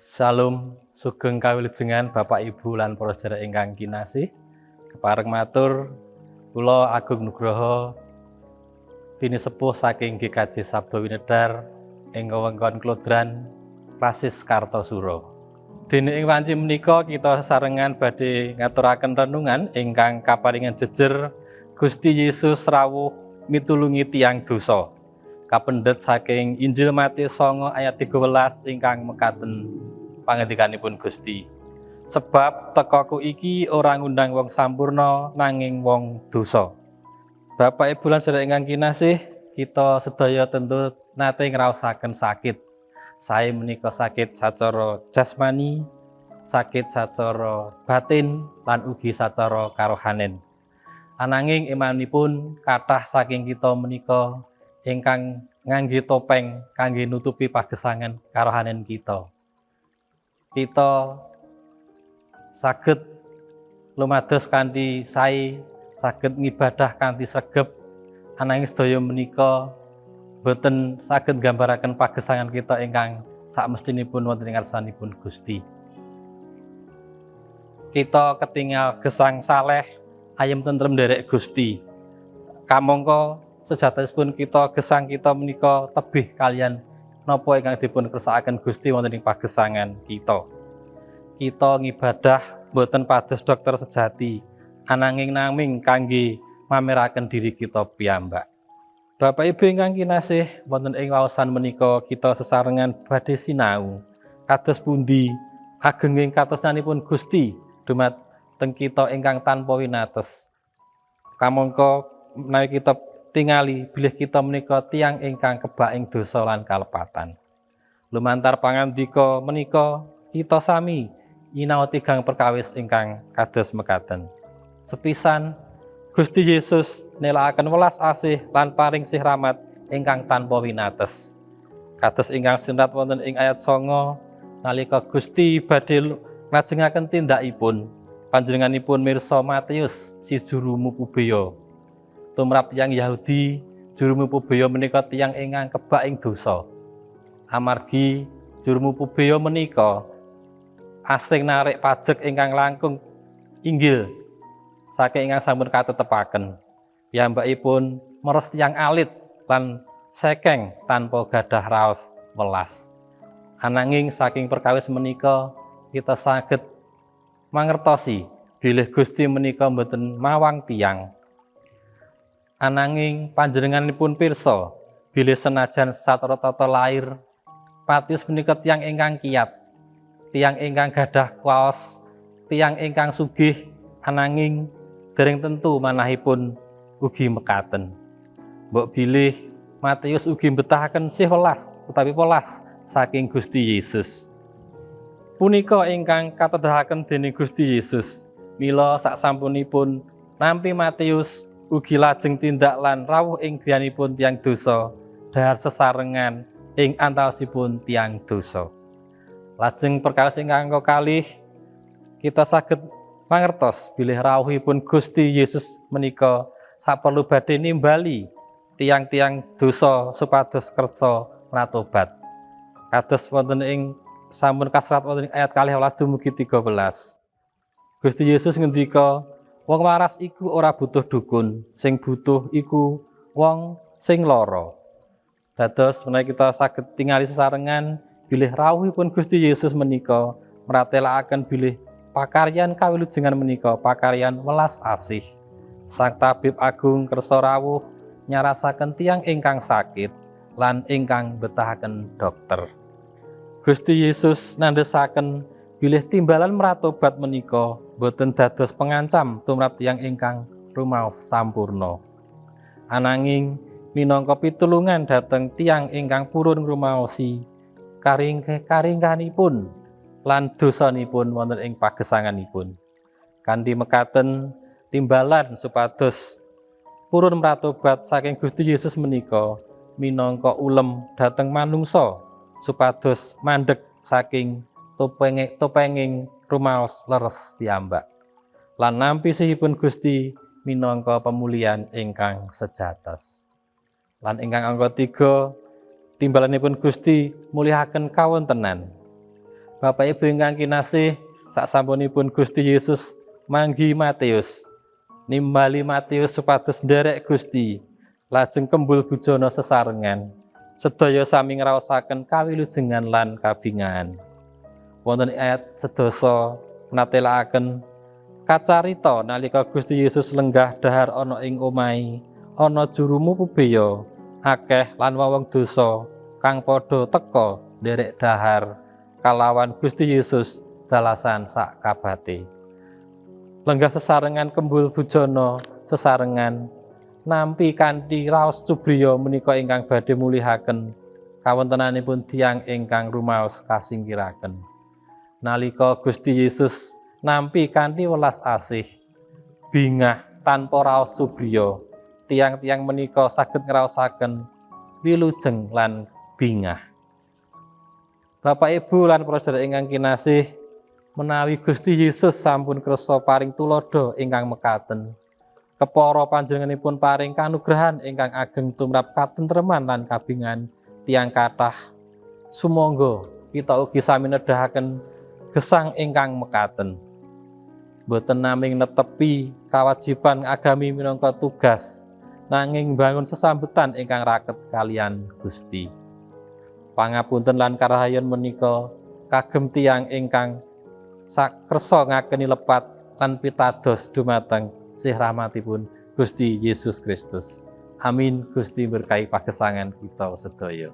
Salam sugeng kawilujengan Bapak Ibu lan para sedherek ingkang kinasih. Kepareng matur kula Agung Nugroho pinisepuh saking GKJ Sabdo Winedar ing wewengkon Klodran, Klasis Kartasura. Dene ing wanci menika kita sesarengan badhe ngaturaken renungan ingkang kaparingan jejer Gusti Yesus rawuh mitulungi tiyang dosa. Kapendhet saking Injil Matius 9 ayat 13 ingkang mekaten pangandikanipun Gusti. Sebab tekaku iki ora ngundang wong sampurna nanging wong dosa. Bapak Ibu lan sedherek ingkang kinasih, kita sedaya tentu nate ngraosaken sakit. Sae menika sakit sacara jasmani, sakit sacara batin, lan ugi sacara karohanen. Ananging emanipun kathah saking kita menika ingkang ngangge topeng kangge nutupi pagesangan karohanen kita. Kita saged lumados kanthi sae, saged ngibadah kanthi sregep, ananging sedaya menika boten saged nggambaraken pagesangan kita ingkang sakmestinipun wonten ing ngarsanipun Gusti. Kita ketingal gesang saleh, ayem tentrem nderek Gusti. Kamangka sejatosipun kita gesang kita menika tebih kaliyan napa ingkang dipun kersakaken Gusti wonten ing pagesangan kita. Kita ngibadah boten pados dokter sejati, ananging naming kangge mameraken diri kita piyambak. Bapak Ibu ingkang kinasih, wonten ing waosan menika kita sesarengan badhe sinau kados pundi agenging katresnanipun Gusti dumateng kita ingkang tanpa winates. Kamangka menawi kita tingali bilih kita menika tiyang ingkang kebak ing dosa lan kalepatan. Lumantar pangandika menika kita sami nyinau tigang perkawis ingkang kados mekaten. Sepisan, Gusti Yesus nelakaken welas asih lan paring sih rahmat ingkang tanpa winates. Kados ingkang sinrat wonten ing ayat 9, nalika Gusti badhe nglajengaken tindakipun, panjenenganipun mirsa Matius si juru mupu beya. Tumrap tiyang Yahudi, juru mupu beya menika tiyang ingkang kebak ing dosa. Amargi juru mupu beya menika asring narik pajek ingkang langkung inggil saking ingkang sampun katetepaken. Piyambakipun meres tiyang alit lan sekeng tanpa gadah raos welas. Ananging saking perkawis menika kita saged mangertosi bilih Gusti menika mboten mawang tiyang. Ananging panjenenganipun pirsa bilih senajan sacara tata lair Matius menika tiyang ingkang kiat, tiyang ingkang gadah kwaos, tiyang ingkang sugih, ananging dereng tentu manahipun ugi mekaten. Mbok bilih Matius ugi mbetahaken sih welas utawi welas saking Gusti Yesus. Punika ingkang katedahaken dening Gusti Yesus. Mila saksampunipun nampi Matius ugi lajeng tindak lan rawuh ing griyanipun tiyang dosa, dhahar sesarengan ing antawisipun tiyang dosa. Lajeng perkawis ingkang kalih, kita saged mangertos bilih rawuhipun Gusti Yesus menika saperlu badhe nimbali tiyang-tiyang dosa supados kersa mratobat. Kados wonten ing sampun kaserat wonten ing ayat 12 dumugi 13. Gusti Yesus ngendika, wong waras iku ora butuh dukun, sing butuh iku wong sing lara. Dados menawi kita saged tingali sesarengan bilih rawuhipun Gusti Yesus menika mratelakaken bilih pakaryan kawilujengan menika pakaryan welas asih. Sang tabib agung kersa rawuh nyarasaken tiyang ingkang sakit lan ingkang betahaken dokter. Gusti Yesus nandhesaken bilih timbalan mratobat menika boten dados pengancam tumrap tiyang ingkang rumaos sampurna. Ananging minangka pitulungan dhateng tiyang ingkang purun ngrumaosi karingkanipun lan dosanipun wonten ing pagesanganipun. Kanthi mekaten, timbalan supados purun mratobat saking Gusti Yesus menika minangka ulem dhateng manungsa supados mandheg saking topenging rumaos leres piyambak lan nampi sihipun Gusti minangka pemulihan ingkang sejatos. Lan ingkang angka 3, timbalanipun Gusti mulihaken kawontenan. Bapak Ibu ingkang kinasih, sasampunipun Gusti Yesus manggihi Matius, nimbali Matius supados nderek Gusti, lajeng kembul bujana sesarengan. Sedaya sami ngraosaken kawilujengan lan kabingahan. Wonten ayat 10 menatelakaken kacarita nalika Gusti Yesus lenggah dahar ana ing omahe, ana juru mupu beya akeh lan wong dosa kang padha teka nderek dahar kalawan Gusti Yesus dalasan sak kabate. Lenggah sesarengan, kembul bujana sesarengan, nampi kanthi raos cubriya menika ingkang badhe mulihaken kawontenanipun tiyang ingkang rumaos kasingkiraken. Nalika Gusti Yesus nampi kanthi welas asih, bingah tanpa raos cubriya, tiyang-tiyang menika saged ngraosaken wilujeng lan bingah. Bapak Ibu lan para sedherek ingkang kinasih, menawi Gusti Yesus sampun kersa paring tuladha ingkang mekaten. Kepara panjenenganipun paring kanugrahan ingkang ageng tumrap katentreman lan kabingahan tiyang kathah. Sumangga kita ugi sami nedahaken gesang ingkang mekaten. Boten naming netepi kewajiban agami minangka tugas, nanging bangun sesambetan ingkang raket kaliyan Gusti. Pangapunten lan karahayon menika kagem tiyang ingkang sakersa ngakeni lepat lan pitados dumateng sih rahmatipun Gusti Yesus Kristus. Amin. Gusti berkahi pagesangan kita sedaya.